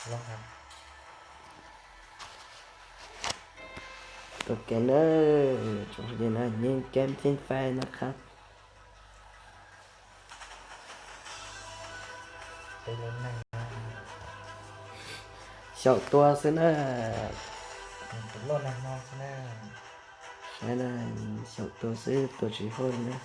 Los hab. Ok na, tsoom phooj ywg na, những game trên Free Fire no khab. Xyaum tua xwb na. Saib na, xyaum tua xwb, tua tsis huaj li na.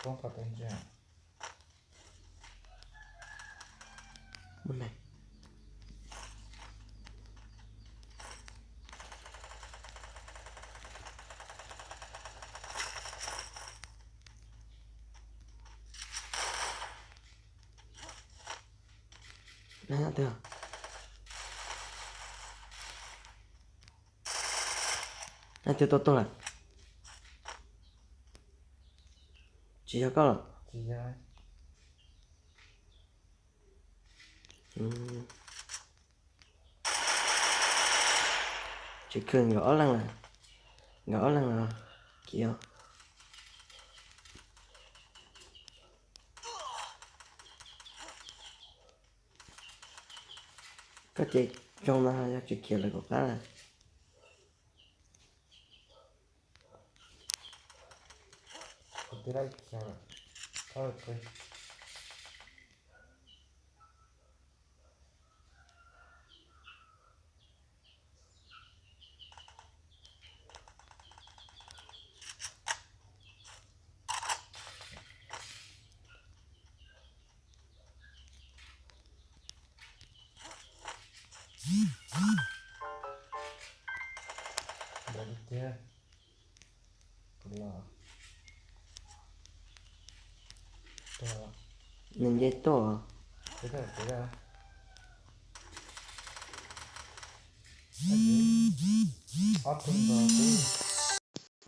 Poob qhov twg ntsia. Mus neeg. Leej twg? Leej twg tua tuag lawm? Tsis yog koj los? Tsis khwv, nkawd ob leeg lawm. Nkawd ob leeg los kiv. Koj ces zoo no yog tsis khiav lawv kuv qab lawm. Nws nce tuaj.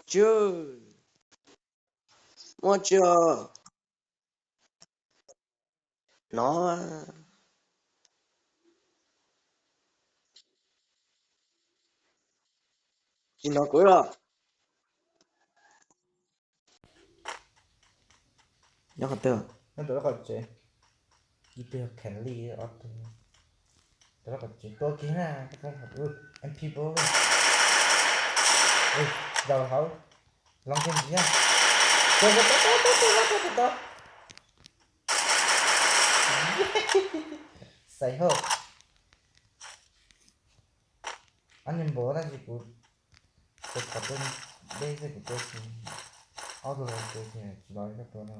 Tsw, muaj tsw no. Tsis hnov kuv los? Nyob qhov twg? Nyob tom lub qhov tsev. Ib tug yog Kheev Li, ob tug tom lub qhov tsev tua kiag na. M P four, zaum hauv, los kiag ntxiv na. Tua, tua, tua, tua, tua, tua, tua, tua. Xaiv hauj. Ob niag npau tab sis kuv tus qhov tuaj deb xwb kuv tua tsis, ob tug los tua tsis, tsis los li koj tua no.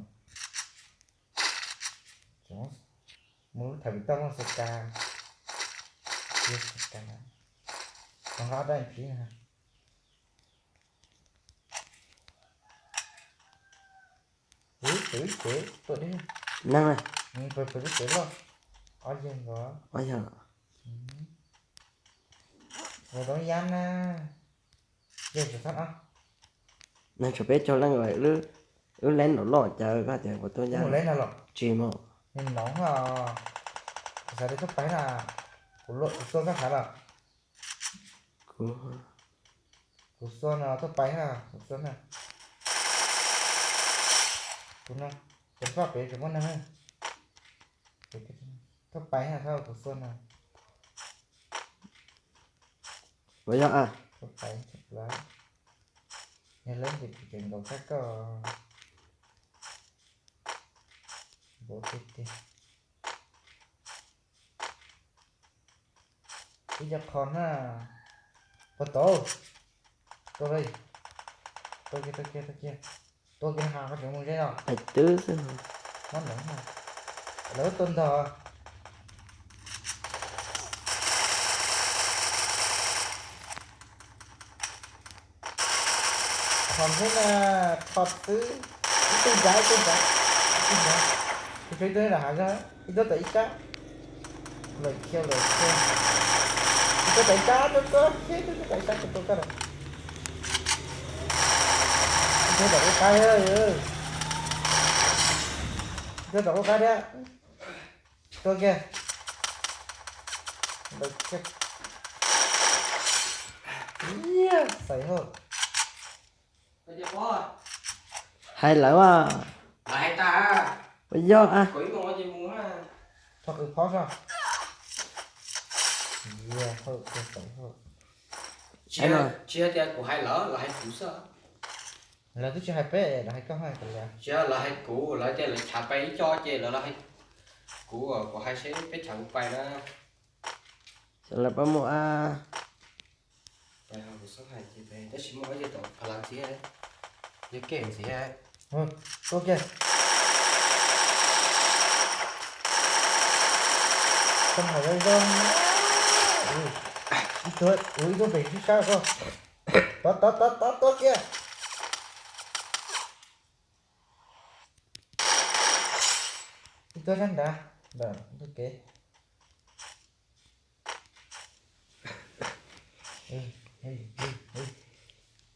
Mus lub tham vim toj muaj C K, C K, tos nqa dab phib na. Ub, pem lub tsev tuaj deb. Neeg na. Pem lub tsev loj. Ob yawg nkaus. Ob yawg. Ua tau yab na. Yawg tsis txhob ob. Neeg tshuav peb caug leej, wb leeb nraum loj cas koj tias puas tuaj yab? Tsis mus. Xav tias tuaj pais na. Kuv xua koj hav los. Kuv, kuv xua no tuaj pais na, kuv xua na. Kuv no, ces faj pem tseem muaj neeg. Tuaj pais na, thab kuv xua no. Ua yog a. Tuaj pais, yog leeb ces kuv tseem nkaum thab koj. Npaum tiag tiag. Ib co qho na. Puas tau? Tua li. Tua kiag, tua kiag, tua kiag. Tua kiag ha, koj tseem mus zeb no. Pais twb xwb. Mob ntawd na. Lawv tua ntog. Qhov xwb na, qhov xwb. Ib tug ncav, ib tug ncav, ib tug ncav. Kuv tshuav ib tug nyob nram hav zoov, ib tug tom ib sab. Lawm kiag, lawm kiag. Ib tug tom ib sab, tua, tua, ib tug tom ib sab, tua, tua, tua lawm. Tuaj tom kuv qab thiab, tuaj tom kuv qab thiab. Tuaj kiag. Xaiv hauj. Hais lawv a. Ua yog a. Tsis hais tias kuv hais lawv, lawv hais kuv xwb. Lawv twb tsis hais peb, lawv hais koj hais. Tsis yog lawv hais kuv, lawv tias lawv chav pais ib co ces lawv los hais kuv, kuv hais seb peb chav kuv pais na. Lawv pab muaj a. Tab sis muaj ib co tom pha la ntxiv, yog kev ntxiv. Tuaj kiag. Txoj hauj zoo zoo. Ib tug, ib tug pem sib sab koj. Tod tod tod tod tuaj kiag. Ib tug sab nrad, ntawm ntug kev.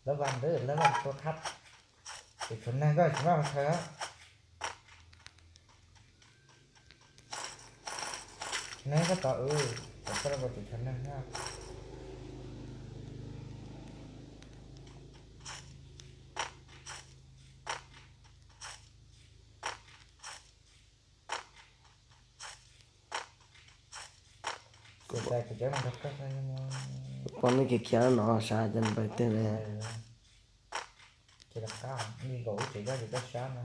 Lawv vas ntawd, lawv vas tua thab. Ces tshuav neeg koj tsis maj mus khaws. Neeg koj tod, tom koj los tseem tshuav neeg na. Pom nej kev khiav no sab ces npawg twg li. Ces rov qab li nkaus ib tsev koj ces koj sab na.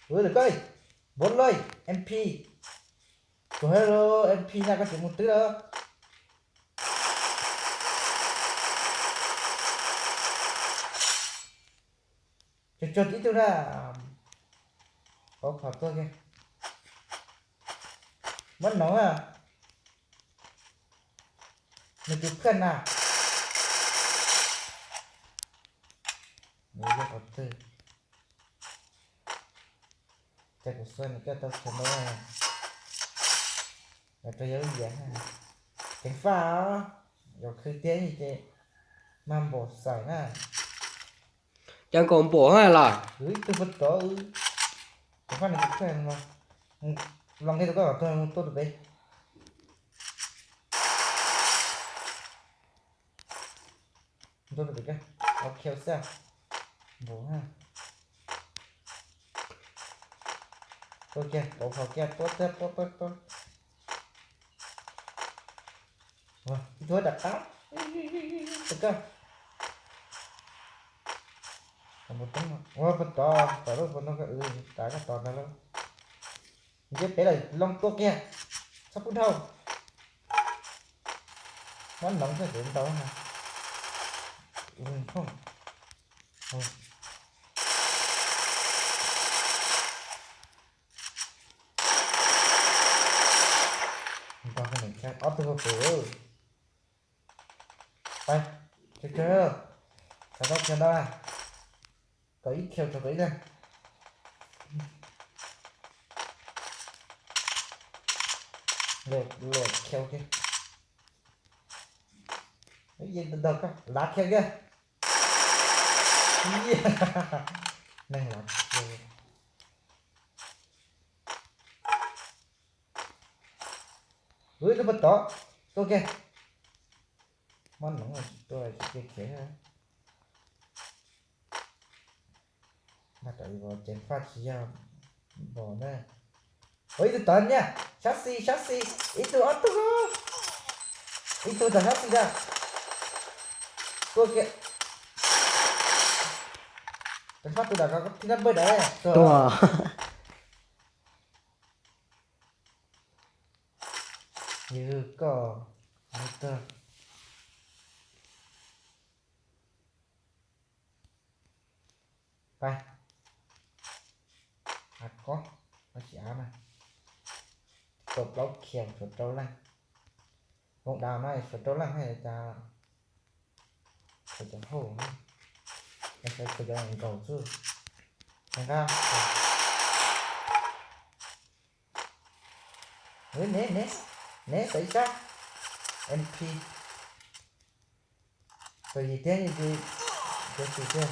Ua lawm koj, npog loj, M P. Tus hais lus M P na koj tsis mus twb lawm. Tsuag tsuag ib tug na. Pauv kho tuaj kiag. Muab noov a. Nws tus phaj na. Nws yog qhov twg? Cas kuv xua nws coj tau txhua nab. Los rau yau ib yam. Ceev faj os. Yog khwv tiag ces mag npaum xais na. Cas nkaus npaum hab los? Ib tug puag tod. Ceev faj nws tus phaj no. Los nqe tus koj kom tuag tuaj rau pem. Ntuj, rau pem koj, ok xwb. Npaum na. Tuaj kiag, pauv kho kiag, tuaj, tuaj, tuaj, tuaj, tuaj. Ua, ib tug rov qab. Tus koj. Ua, puag tod, tom lub puag no, tav koj tos ntag lauj. Ntiab pem lawm, loo tuaj kiag. Txhob pub dhau. Muab noov xwb ces ntau na. Nto ob tug pem. Pais, tsuag tsuag, xav tau kiag ntau na. Kom ib khiaus tsuas kom ib leeg. Luam khiaus kiag. Ib yam ntau koj lav khiaus kiag. Neeg lav khiaus. Ub, tus puag tod, tuaj kiag. Mob noov tsis tuaj, tsis tuaj khiav. Mas rau ceev faj tsis yog npaum na. Ua ib tug tod niag, sab xis, sab xis, ib tug ob tug. Ib tug tom sab xis ntag. Tuaj kiag. Ceev faj tus tom ko thiab, npawg dam tuag. Yog koj, yog koj. Pais. Av kob, kob tsis av na. Tau plaub khiaus, tshuav rau leej. Voos daus no tshuav rau leej, cas tshuav cov hauj, tshuav cov nkaus xwb. Nqa. Neb, neb, neb, tau ib sab M P. Txom nyem thiab, yus tus, tus xwm tiag.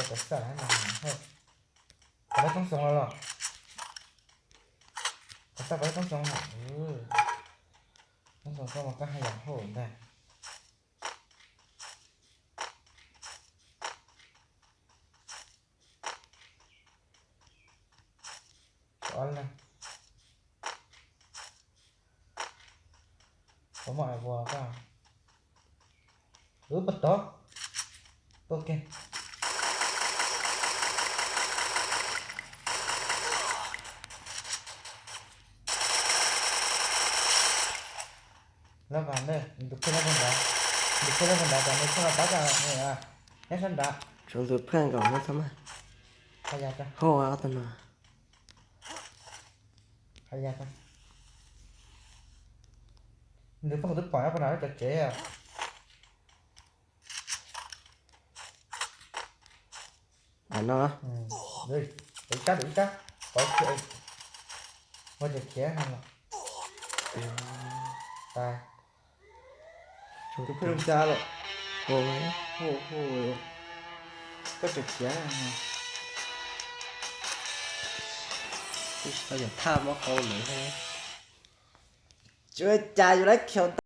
cov tawv xaj no. Pov toob xoo los los. Tawv xaj pov toob xoo. Toob xoo koj mas koj haj yam hauj ntag. Ob leeg. Puas muaj ai ua koj? Wb puas tod? Tuaj kiag. Lab vas ne, nws tus phej lab vas nrad, nws tus phej lab vas nrad tas nws txhob los pab tas, neb sab nrad. Tsuav nws phej nkaus neb txhob maj. Hau ob tug no. Nws poj kuv twb pom nyob puag nram lub cov tsev. Ua no, ib kab, ib kab, pov khiav, ua ces khiav no. Tas. Tus phej lub cas lawm. Koj tseem khiav. Tsis tau yog thaj mob qau lawm. Tsis ua cas, yus lab khiav.